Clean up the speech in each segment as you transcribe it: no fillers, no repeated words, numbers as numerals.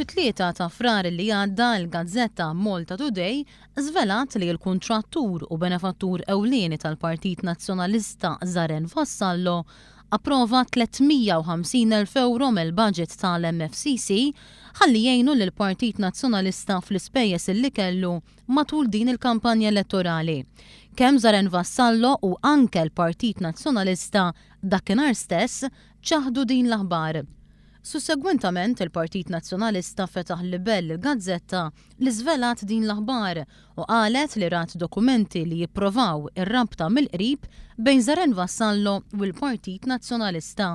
Fit-3 ta' Frar li għadda l-gazzetta Malta Today żvelat li l-kuntrattur u benefattur ewlieni tal-Partit Nazzjonalista Żaren Vassallo approva 350,000 ewro mill-budget tal-MFCC ħalli jgħinu lill-Partit Nazzjonalista fl-ispejjeż illi kellu matul din il-kampanja elettorali. Kemm Żaren Vassallo u anke l-Partit Nazzjonalista dakinhar stess ċaħdu din l-aħbar. Sussegwentament, il-Partit Nazzjonalista fetaħ libell lill-gazzetta li żvelat din l-aħbar u qalet li rat dokumenti li jipprovaw ir-rabta mill-qrib bejn Żaren Vassallo u l-Partit Nazzjonalista.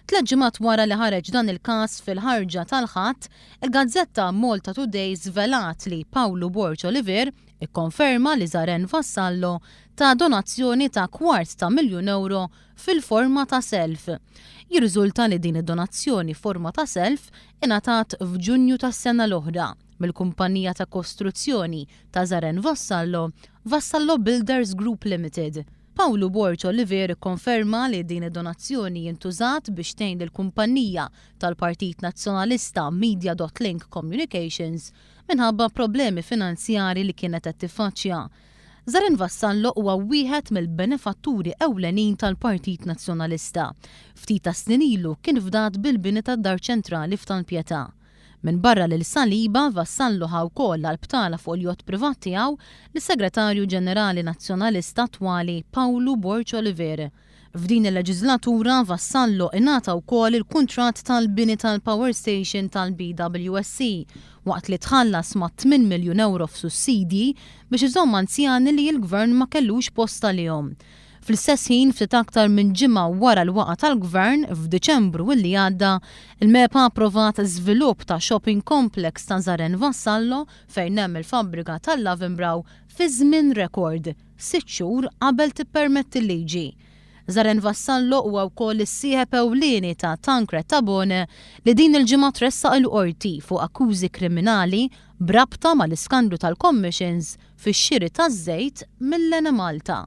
Tlett ġimgħat wara li ħareġ dan il-każ fil-ħarġa tal-Ħadd, il-gazzetta Malta Today żvelat li Pawlu Borg Olivier ikkonferma li Żaren Vassallo ta donazzjoni ta' kwart ta' miljun ewro fil-forma ta' self. Jirriżulta li din id-donazzjoni forma ta' self ingħatat f'Ġunju tas-sena l-oħra mill-kumpanija ta' kostruzzjoni ta' Zaren Vassallo, Vassallo Builders Group Limited. Pawlu Borg Olivier ikkonferma li din id-donazzjoni intużat biex tgħin lill-kumpanija tal-Partit Nazzjonalista Media dot Link Communications minħabba problemi finanzjari li kienet qed tiffaċċja. Żaren Vassallo huwa wieħed mill-benefatturi ewlenin tal-Partit Nazzjonalista. Ftit tas-snin ilu kien fdat bil-bini tad-Dar Ċentrali f'Tal-Pietà. Minbarra lil Saliba, Vassallo ħa wkoll għall-btala fuq il-jott privat tiegħu lis-Segretarju Ġenerali Nazzjonalista attwali Pawlu Borg Olivier. F'din il-leġiżlatura, Vassallo ingħata wkoll il-kuntratt tal-bini tal-power station tal-BWSC, waqt li tħallas mat-tminn miljun ewro f'sussidji biex iżomm anzjani li l-Gvern ma kellux post għalihom. Fl-istess ħin, ftit aktar minn ġimgħa wara l-waqgħa tal-Gvern, f'Diċembru illi għadda, il-MEPA approvat żvilupp ta' shopping complex ta' Żaren Vassallo fejn hemm il-fabbrika tal-Lavenbrau fi żmien rekord. sitt xhur qabel tippermetti l-liġi. Żaren Vassallo huwa wkoll is-sieħeb ewlieni ta' Tancred Tabone li din il-ġimgħa tressaq il-Qorti fuq akkużi kriminali b'rabta mal-iskandlu tal-commissions fix-xiri taż-żejt mill-Enemalta.